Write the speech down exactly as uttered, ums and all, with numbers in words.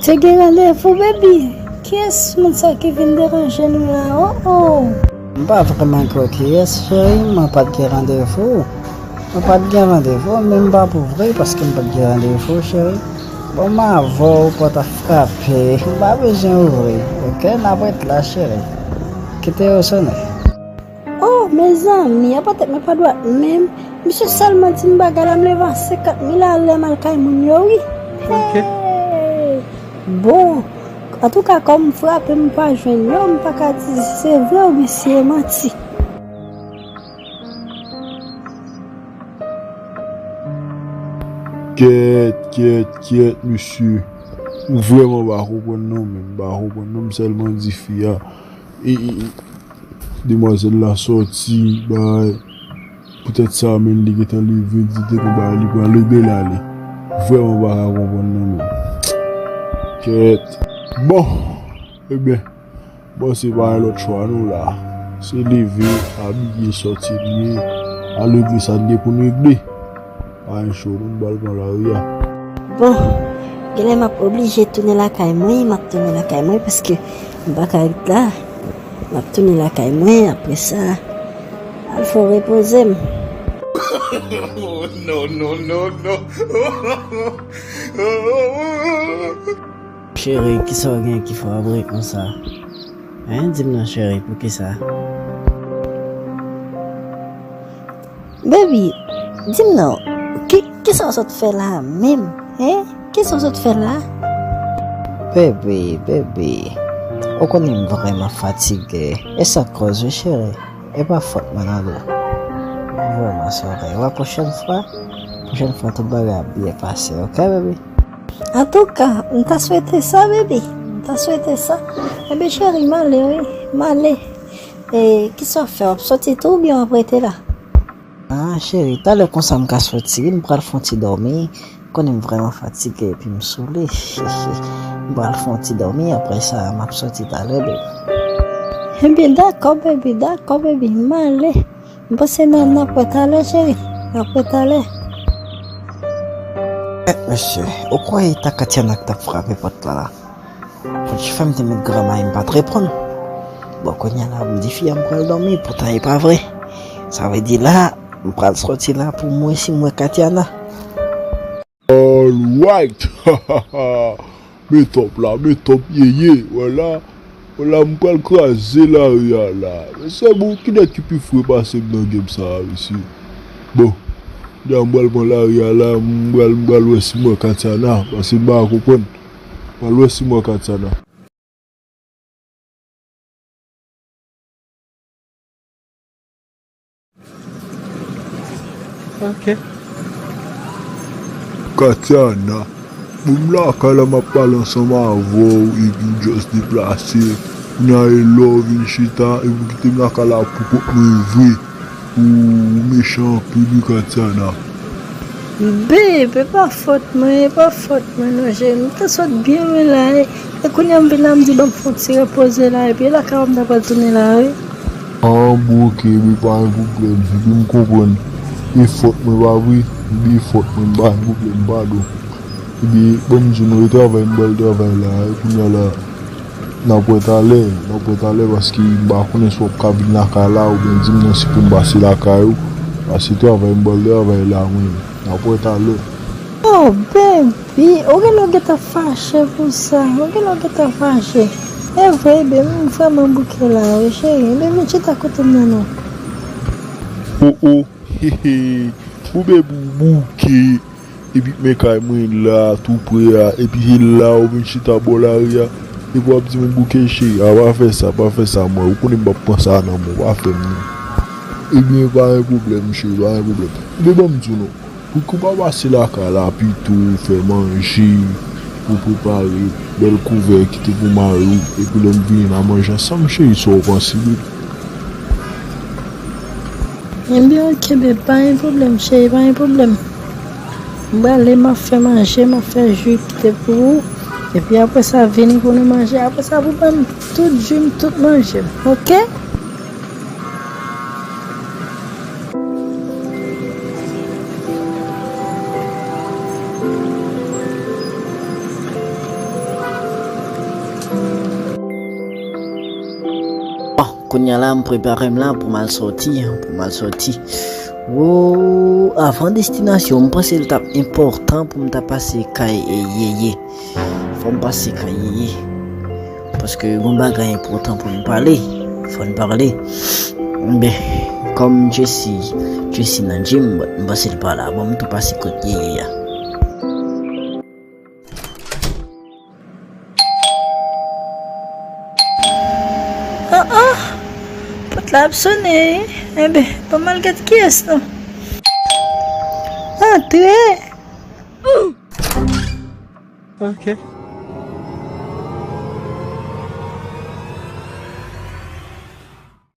Te gen randevou, baby. Kiyès moun sa ki vin deranje nou la? Oh, oh. M pa vrèman kwè kiyès, cheri. Mwen pa t gen randevou. Mwen pa t gen randevou, men m pa pou vre paske m pa t gen randevou, cheri. Bon, m avè w, pòt ap frape. M pa bezwen ouvri, oke? N ap ret la, cheri. Kite yo sonnen. Oh, mezanmi, apa tèt mwen pa dwat menm? Misye sèlman di m bagay la, m leve a senkant mil alè m al kay moun yo, wi. Ok. Hey! Bon, antouka, kòm m frape, m pa jwenn yo, m pa ka di si se vre oubyen si se manti. Kèt, kèt, kèt, mesye. M vrèman pa konprann non, men m pa konprann non, m sèlman di fi a. E, e, e, demwazèl la sòti, bay, poutèt sa menm li gentan leve, di te gon bagay li pral leve l ale. Vrèman pa ka konprann non, men. Kèt. Bon, ebyen, Bon, se pa yon lòt chwa nou la. Se leve, abiye, sòti l ye, al regle sa n gen pou n regle. Pa gen cho, nou pral pran lari a. Bon, genlè m ap oblije tounen lakay mwen, m ap tounen lakay mwen paske m pa ka ret la. M ap tounen lakay mwen, apre sa, al fè repoze m. Oh, non, non, non, non. Cheri, kisa w gen ki fè w ap ri konsa? Hein, di m non, cheri, poukisa? Baby, di m non, ki, kisa w sot fè la menm? Hein? Kisa w sot fè la? Baby, baby, ou konnen m vrèman fatige. E sa k kòz wi, cheri. E pa fòt mwen non, boo. M vrèman sore. Wè, pwochèn fwa, pwochèn fwa, tout bagay ap byen pase, oke, baby? Antouka, m ta swete sa, baby. M ta swete sa. Ebyen, cheri, m ale, wi. M ale. E, kisa w ap fè? W ap soti tou oubyen w ap rete la? Ah, cheri, talè konsa m ka soti, wi, m pral fè yon ti dòmi. Konnen m vrèman fatige epi m soule. M pral fè yon ti dòmi, apre sa, m ap soti talè, baby. Ebyen, dakò, baby, dakò, baby, m ale. M panse n a, n ap wè talè, cheri. N ap wè talè. Kèt, mesye, ou kwè e ta Katiana k t ap frape pòt la la? Fòk fè m te met granmay m pa t reponn. Bon, kounye a la, m di fi a m pral dòmi, poutan e pa vre. Sa vle di la, m pral sòti la pou m wè si m wè Katiana. Alright! Men top la, men top yeye, wè la. Wè la, m pral kraze lari a la. Mesye, bon, ki nèg ki pi fre pase m nan game sa a, mesye? Bon, kounye a m pral pran lari a la, m pral, m pral wè si m wè Katiana, paske m pa konprann. M pral wè si m wè Katiana. Ok. Katiana, bon, m lakay la, m ap pale ansanm avè w, epi w just deplase. Kounye a e lè w vin chita, epi w kite m lakay la pou kont mwen vre. Ou mechan anpil wi, Katiana. Babe, e pa fòt mwen, e pa fòt mwen non, cheri. M te sot byen lwen la, e, e kounye a m vin la, m di ban m fè yon ti repoze la, epi e lakay ou m ta pral tounen la, wi. Ah, bon, ok, ebyen pa gen pwoblèm, ebyen m konprann. E fòt mwen, pa vre? Ebyen e fòt mwen, pa gen pwoblèm, padon. Ebyen, ban m di w non, e travay m pral travay la, e kounye a la, n ap wè talè, n ap wè talè, paske m pa konnen si w ap ka vin lakay la, oubyen di m non si pou m pase lakay ou, paske travay m pral travay la, mwen, n ap wè talè. Oh, baby, ou genlè w gentan fache pou sa, ou genlè w gentan fache. E vre, baby, m vrèman bouke la, wi, cheri, baby, chita kote m nan non. Oh, oh, hehe, ou baby, ou bouke. Epi men kay mwen la, tou pre a, epi se la ou vin chita bò lari a, epi w ap di m ou bouke, cheri, a pa fè sa, pa fè sa, mwen, ou konnen m p ap pran sa nan men w, pa fè m non. Ebyen, pa gen pwoblèm, cheri, pa gen pwoblèm. Men ban m di w non, pouki w pa pase lakay la pito, fè manje, pou prepare bèl kouvè, kite pou mari w, epi lè m vini n a manje ansanm, cheri, sa w panse, baby? Ebyen, ok, babe, pa gen pwoblèm, cheri, pa gen pwoblèm. M prale, m ap fè manje, m ap fè ji kite pou ou. Epi apre sa, vini pou nou manje. Apre sa, pou ban m tout ji m, tout manje m, ok? Kounye a la, m prepare m la pou m al sòti, pou m al sòti. Wo, avan destinasyon, m panse l t ap enpòtan pou m ta pase kay e Yeye. Fò m pase kay Yeye. Paske gon bagay enpòtan pou m pale. Fò n pale. Ben, kòm Jesse, Jesse nan gym, m panse l pa la. Bon, m tou pase kot Yeye a. Ah, ah! Pòt la ap sonnen, wi. Enben, ban m al gad kiyès non. Antre! Ok.